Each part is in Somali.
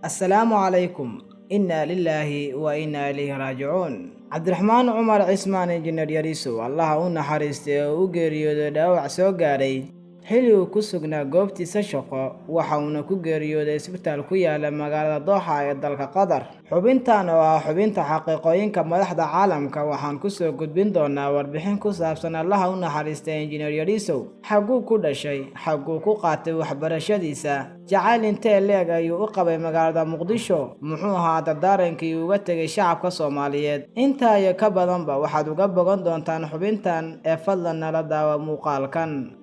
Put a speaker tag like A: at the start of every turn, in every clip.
A: Assalaamu calaykum. Innaa lilaahi wa innaa ilayhi raajicuun. Cabdiraxmaan Cumar Cismaan Injineer Yariisow, Allaha u naxariistay, oo u geeriyooday dhaawac soo gaaray xilli uu ku sugnaa goobtiisa shaqo, waxa uuna ku geeriyooday isbitaal ku yaala magaalada Dooxa ee dalka Qatar. Xubintan oo ah xubinta xaqiiqooyinka madaxda caalamka, waxaan kusoo gudbin doonaa warbixin ku saabsan Allaha u naxariistay Injineer Yariisow. Xagguu ku dhashay? Xagguu ku qaatay waxbarashadiisa? Jacayl intee leeg ayuu u qabay magaalada Muqdisho? Muxuu ahaa dardaarankii uga tegay shacabka Soomaaliyeed? Intaa iyo ka badanba waxaad uga bogan doontaan xubintan ee fadlan nala daawa muuqaalkan.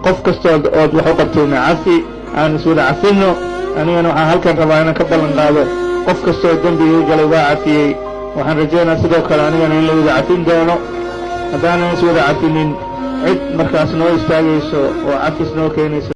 B: Qof kastood ood wax u qabtayna cafi, aan iswada cafinno. Anigana waxaan halkan rabaa inaan ka ballan qaado, qof kastoo dembigii galay waa cafiyey. Waxaan rajaynaa sidoo kale anigana in la wada cafin doono. Haddaanan iswada cafinin, cid markaas noo istaagayso oo cafis noo keenayso.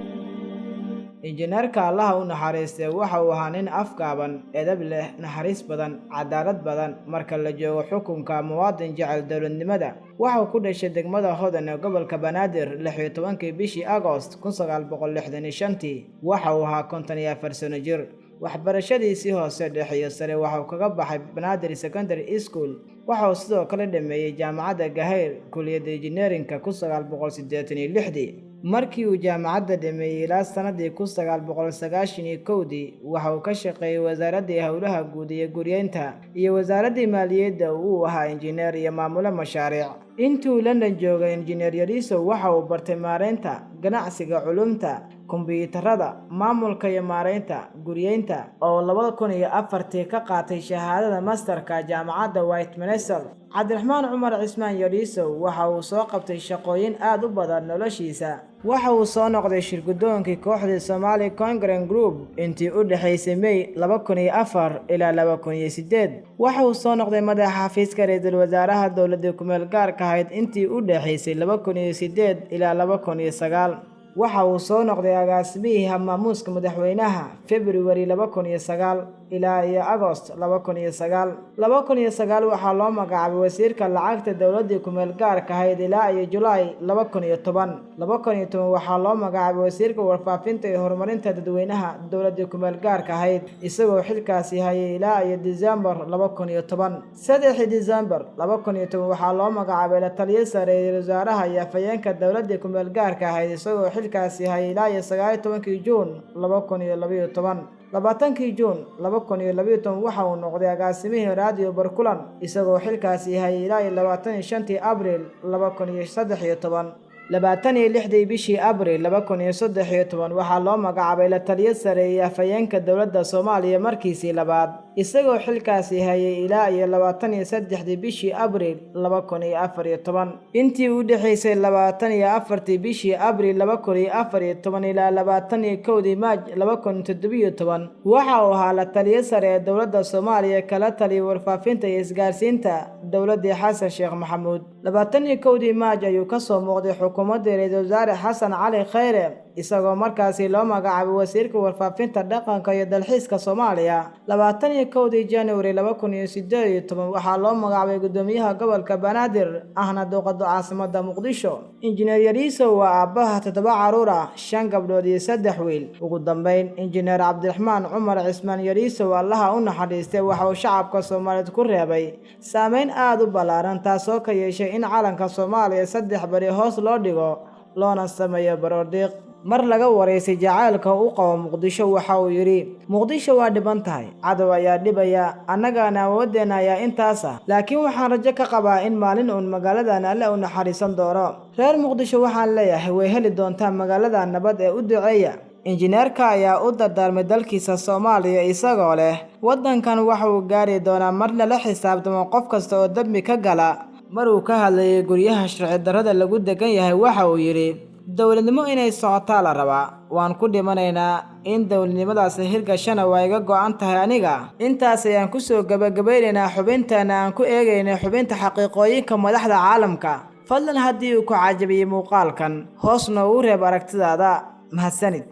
A: Injineerka, Allaha u naxariistay, waxa uu ahaa nin afgaaban, edab leh, naxariis badan, cadaalad badan marka la joogo xukunka, muwaadin jecel dowladnimada. Waxa uu ku dhashay degmada Hodan ee gobolka Banaadir 16-kii bishii Agost 1965. Waxa uu ahaa 54 sano jir. Waxbarashadiisii hoose, dhexe iyo sare waxa uu kaga baxay Banaadir Secondary School. Waxa uu sidoo kale dhameeyey Jaamacadda Gahayr, kuliyadda injineerinka, 1986. Markii uu jaamacadda dhameeyey ilaa sanadii 1991-dii, waxa uu ka shaqeeyey Wasaaraddii Howlaha Guud iyo Guryeynta iyo Wasaaraddii Maaliyadda. Uu ahaa injineer iyo maamulo mashaariic. Intuu London joogay, Injineer Yariisow waxa uu bartay maareynta ganacsiga, culumta kombiyuutarada, maamulka iyo maareynta guryeynta, oo 2004-tii ka qaatay shahaadada masterka Jaamacadda Westminster. Cabdiraxmaan Cumar Cismaan Yariisow waxa uu soo qabtay shaqooyin aad u badan noloshiisa. Waxa uu soo noqday shirgudoonkii kooxdii Somali Congress Group intii u dhexaysay May 2004 ilaa 2008. Waxa uu soo noqday madaxa xafiiska ra'iisul wasaaraha dowladda kumeel gaarka ahayd intii u dhexaysay 2008 ilaa 2009. Waxa uu soo noqday agaasimihii habmaamuuska madaxweynaha Februari 2009 ilaa iyo Agost 2009. 2009 waxaa loo magacaabay wasiirka lacagta dowladdii kumeel gaarka ahayd ilaa iyo Julaay 2010. 2010 waxaa loo magacaabay wasiirka warfaafinta iyo horumarinta dadweynaha dowladdii kumeel gaarka ahayd, isagoo xilkaasi hayay ilaa iyo Disembar 2010. 3-dii Disembar 2010 waxaa loo magacaabay la taliye sare ra'iisul wasaaraha iyo afhayeenka dowladdii kumeel gaarka ahayd, isagoo xilkaasi hayay ilaa iyo 19-kii Juun 2012. 20-kii Juun 2012 waxa uu noqday agaasimihii Raadiyo Barkulan, isagoo xilkaasi hayay ilaa iyo 25-tii Abriil 2013. 26-dii bishii Abriil 2013 waxaa loo magacaabay la taliye sare iyo afhayeenka dowladda Soomaaliya markiisii labaad, isagoo xilkaasi hayay ilaa iyo 23-dii bishii Abriil 2014. Intii u dhexaysay 24-tii bishii Abriil 2014 ilaa 21-dii Maaj 2017 waxa uu ahaa la taliye sare ee dowladda Soomaaliya, kala taliya warfaafinta iyo isgaarsiinta dowladdii Xasan Sheekh Maxamuud. 21-dii Maaj ayuu kasoo muuqday xukuumaddii ra'iisul wasaare Xasan Cali Khayre, isagoo markaasi loo magacaabay wasiirka warfaafinta, dhaqanka iyo dalxiiska Soomaaliya. 21-dii Januari 2018 waxaa loo magacaabay guddoomiyaha gobolka Banaadir, ahna duqa caasimada Muqdisho. Injineer Yariisow waa aabbaha toddoba caruur ah, shan gabdhood iyo saddex wiil. Ugu dambeyn, Injineer Cabdiraxmaan Cumar Cismaan Yariisow, Allaha u naxariistay, waxa uu shacabka Soomaaliyeed ku reebay saameyn aada u ballaaran, taasoo ka yeeshay in calanka Soomaaliya 3 bari hoos loo dhigo, loona sameeyo baroordiiq. Mar laga waraysay jacaylka u qabo Muqdisho, waxa uu yidhi: "Muqdisho waa dhiban tahay, cadow ayaa dhibaya, annagana awooddeena ayaa intaas ah, laakiin waxaan rajo ka qabaa in maalin uun magaaladan Alle u naxariisan doono. Reer Muqdisho waxaan leeyahay, way heli doontaa magaalada nabad ee u duceeya." Injineerka ayaa u dardaarmay dalkiisa Soomaaliya, isagoo leh: "Waddankan waxa uu gaari doonaa mar lala xisaabtamo qof kasta oo dembi ka gala." Mar uu ka hadlayay guryaha sharci darrada lagu degan yahay, waxa uu yidhi: "Dowladnimo inay socotaa la rabaa, waan ku dhimanaynaa in dowladnimadaasi hirgashana, waa iga go'an tahay aniga." Intaas ayaan kusoo gabagabaynaynaa xubinteena aan ku eegaynay xubinta xaqiiqooyinka madaxda caalamka. Fadlan, haddii uu ku cajabiyey muuqaalkan, hoos noogu reeb aragtidaada. Mahadsanid.